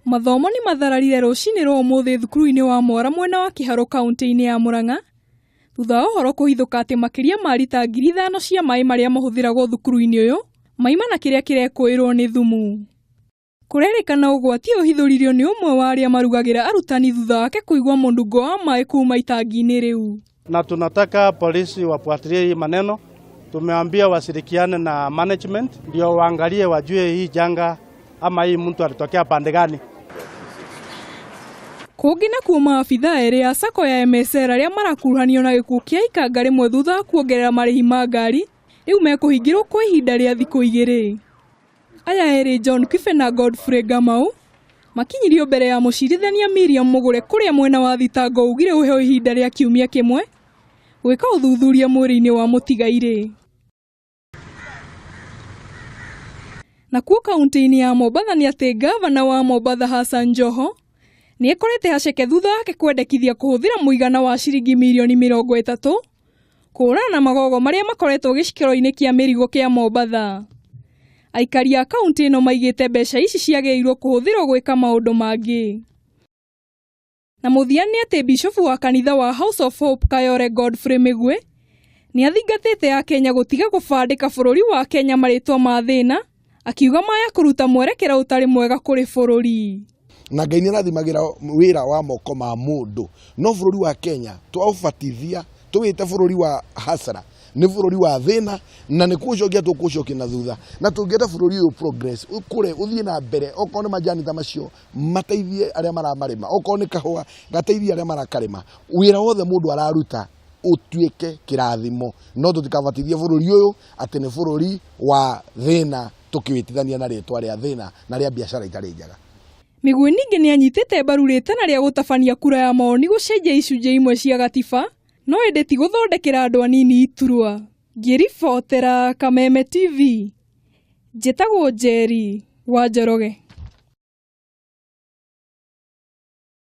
Mathomo nĩ mathararire rũcinĩ rwa ũmũthĩ thukuru-inĩ wa Mwara mwena wa Kĩharũ kaunti-inĩ ya Murang'a thutha wa ũhoro kũhithũka atĩ makĩria ma rita 5,000 cia maĩ marĩa mahũthĩragwo thukuru-inĩ ũyũ maima na kĩrĩa kĩrekũĩrwo nĩ thumu. Kũrerĩkana ũgwati ũyũ ũhithũririo nĩ ũmwe wa arĩa marugagĩra arutani thutha wake kũigua mũnungo wa maĩ kuma itangi-inĩ rĩu. Na tunataka polisi wafuatilie hii maneno. Tumeambia washirikiane na management ndio waangalie wajue hii janga ama hii mtu alitokea pande gani. Kũngĩ nakuo maabithaa erĩ a sacco ya MSL arĩa marakuruhanio na gĩkuũ kĩa ikanga rĩmwe thutha wa kuongerera marĩhi ma ngari rĩu mekũhingĩrwo kwa ihinda rĩa thikũ igĩrĩ. Aya erĩ John Kibe na Godfrey Ngamau makinyirio mbere ya mũcirithania Miriam Mũgũre kũrĩa mwena wa thitango ugire ũheo ihinda rĩa kiumia kĩmwe gwĩka ũthuthuria mwĩrĩ-inĩ wa mũtigairĩ. Nakuo kaunti-inĩ ya Mombatha nĩ atĩ ngavana wa Mombatha Hassan Joho nĩ ekorete haceke thutha wake kwendekithia kũhũthĩra mũigana wa ciringi mirioni 30 kũhũrana na magogo marĩa makoretwo gĩcikĩro-inĩ kĩa mĩrigo kĩa Mombatha. Aikari a kaunti ĩno maigĩte mbeca ici ciagĩrĩirwo kũhũthĩrwo gwĩka maũndũ mangĩ. Na mũthia nĩ atĩ bishofu wa kanitha wa House of Hope Kayore Godfrey Mĩgwe nĩ athingatĩte Akenya gũtiga gũbandĩka bũrũri wa Kenya marĩtwa ma thĩna, akiuga maya kũruta mwerekera ũtarĩ mwega kũrĩ bũrũri. Na Ngai nĩ arathimagĩra wĩra wa moko ma mũndũ, no bũrũri wa Kenya twaũbatithia tũwĩte bũrũri wa hasara, nĩ bũrũri wa thĩna na nĩ kũũcokia tũkũũcokia na thutha, na tũngĩenda bũrũri ũyũ progress ũkũre ũthiĩ na mbere, okorwo nĩ majani ta macio mateithie arĩa maramarĩma, okorwo nĩ kahũa gateithie arĩa marakarĩma, wĩra wothe mũndũ araruta ũtuĩke kĩrathimo, no tũtikabatithie bũrũri ũyũ atĩ nĩ bũrũri wa thĩna tũkĩwĩtithania na rĩtwa rĩa thĩna na rĩa biacara itarĩ njega. Mĩgwĩ ningĩ nĩ anyitĩte mbaru rĩtana rĩa gũtabania kura ya mawoni gũcenjia icunjĩ imwe cia gatiba, no ĩndĩ ti gũthondekera andũ anini iturwa. Ngĩribotera Kameme TV, njĩtagwo Njeri wa Njoroge.